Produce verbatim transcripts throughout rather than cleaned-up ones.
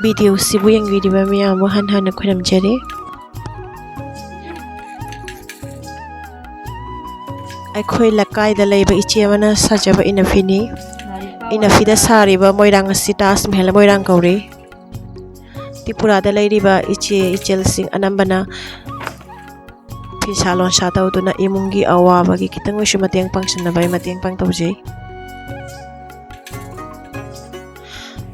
ꯚꯤꯗꯤꯑꯣꯁꯤꯕꯨ ꯌꯦꯡꯕꯤꯔꯤꯕ ꯃꯌꯥꯝꯕꯨ ꯍꯟꯅ ꯍꯟꯅ ꯈꯣꯏꯔꯝꯖꯔꯤ꯫ ꯑꯩꯈꯣꯏ ꯂꯩꯀꯥꯏꯗ ꯂꯩꯕ ꯏꯆꯦ ꯑꯃꯅ ꯁꯥꯖꯕ ꯏꯅꯐꯤꯅꯤ꯫ ꯏꯅꯐꯤꯗ ꯁꯥꯔꯤꯕ ꯃꯣꯏꯔꯥꯡ ꯑꯁꯤ ꯇꯥꯖ ꯃꯍꯜ ꯃꯣꯏꯔꯥꯡ ꯀꯧꯔꯤ꯫ ꯇ꯭ꯔꯤꯄꯨꯔꯥꯗ ꯂꯩꯔꯤꯕ ꯏꯆꯦ ꯏꯆꯜꯁꯤꯡ ꯑꯅꯝꯕꯅ ꯐꯤꯁꯥ ꯂꯣꯟꯁꯥ ꯇꯧꯗꯨꯅ ꯏꯃꯨꯡꯒꯤ ꯑꯋꯥꯕꯒꯤ ꯈꯤꯇꯪ ꯑꯣꯏꯁꯨ ꯃꯇꯦꯡ ꯄꯥꯡꯁꯤꯟꯅꯕꯒꯤ ꯃꯇꯦꯡ ꯄꯥꯡ ꯇꯧꯖꯩ꯫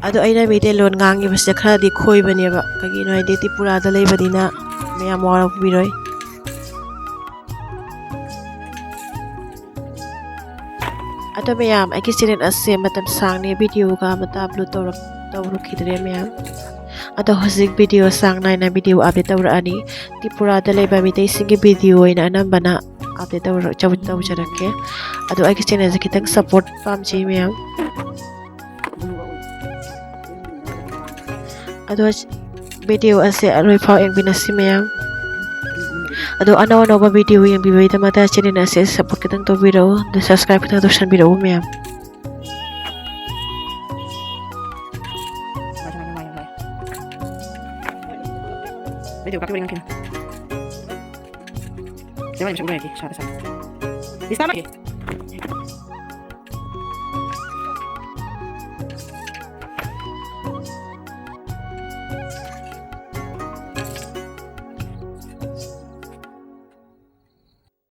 ꯑꯗꯣ ꯑꯩꯅ ꯃꯩꯇꯩꯂꯣꯟ ꯉꯥꯡꯉꯤꯕꯁꯤꯗ ꯈꯔꯗꯤ ꯈꯣꯏꯕꯅꯦꯕ, ꯀꯩꯒꯤꯅꯣ ꯍꯥꯏꯗꯤ ꯇ꯭ꯔꯤꯄꯨꯔꯥꯗ ꯂꯩꯕꯅꯤꯅ ꯃꯌꯥꯝ ꯋꯥꯔꯧꯕꯤꯔꯣꯏ꯫ ꯑꯗꯣ ꯃꯌꯥꯝ, ꯑꯩꯒꯤ ꯆꯦꯅꯦꯜ ꯑꯁꯦ ꯃꯇꯝ ꯁꯥꯡꯅ ꯚꯤꯗꯤꯑꯣꯒ ꯑꯃꯠꯇ ꯑꯞꯂꯣꯗ ꯇꯧꯔꯛ-, ꯇꯧꯔꯨꯈꯤꯗ꯭ꯔꯦ ꯃꯌꯥꯝ꯫ ꯑꯗꯣ ꯍꯧꯖꯤꯛ ꯚꯤꯗꯤꯑꯣ ꯆꯥꯡ ꯅꯥꯏꯅ ꯚꯤꯗꯤꯑꯣ ꯑꯞꯗꯦꯠ ꯇꯧꯔꯛꯑꯅꯤ꯫ ꯇ꯭ꯔꯤꯄꯨꯔꯥꯗ ꯂꯩꯕ ꯃꯤꯇꯩꯁꯤꯡꯒꯤ ꯚꯤꯗꯤꯑꯣ ꯑꯣꯏꯅ ꯑꯅꯝꯕꯅ ꯑꯞꯗꯦꯠ ꯇꯧꯔꯛ-, ꯇꯧ-, ꯇꯧꯖꯔꯛꯀꯦ꯫ ꯑꯗꯣ ꯑꯩꯒꯤ ꯆꯦꯅꯦꯜꯁꯦ ꯈꯤꯇꯪ ꯁꯞꯄꯣꯔꯠ ꯄꯥꯝꯖꯩ ꯃꯌꯥꯝ꯫ ꯑꯗꯣ ꯚꯤꯗꯤꯑꯣ ꯑꯁꯦ ꯑꯔꯣꯏ ꯐꯥꯎ ꯌꯦꯡꯕꯤꯅꯁꯤ ꯃꯌꯥꯝ꯫ ꯑꯗꯣ ꯑꯅꯧ ꯑꯅꯧꯕ ꯚꯤꯗꯤꯑꯣ ꯌꯦꯡꯕꯤꯕꯒꯤꯗꯃꯛꯇ ꯆꯦꯅꯦꯜ ꯑꯁꯦ ꯁꯞꯄꯣꯔꯠ ꯈꯤꯇꯪ ꯇꯧꯕꯤꯔꯛꯎ, ꯑꯗꯨ ꯁꯕꯁꯀ꯭ꯔꯥꯏꯕ ꯈꯤꯇꯪ ꯇꯧꯁꯟꯕꯤꯔꯛꯎ ꯃꯌꯥꯝ꯫ ꯚꯤꯗꯤꯑꯣ ꯀꯥꯞꯄꯤꯕ ꯉꯝꯈꯤꯅ꯫ ꯁꯤꯃ ꯌꯥꯝ ꯁꯨꯝ ꯂꯣꯏꯔꯗꯤ ꯁꯥꯗ ꯁꯥꯗ꯫ ꯗꯤꯁꯇꯥꯔꯕ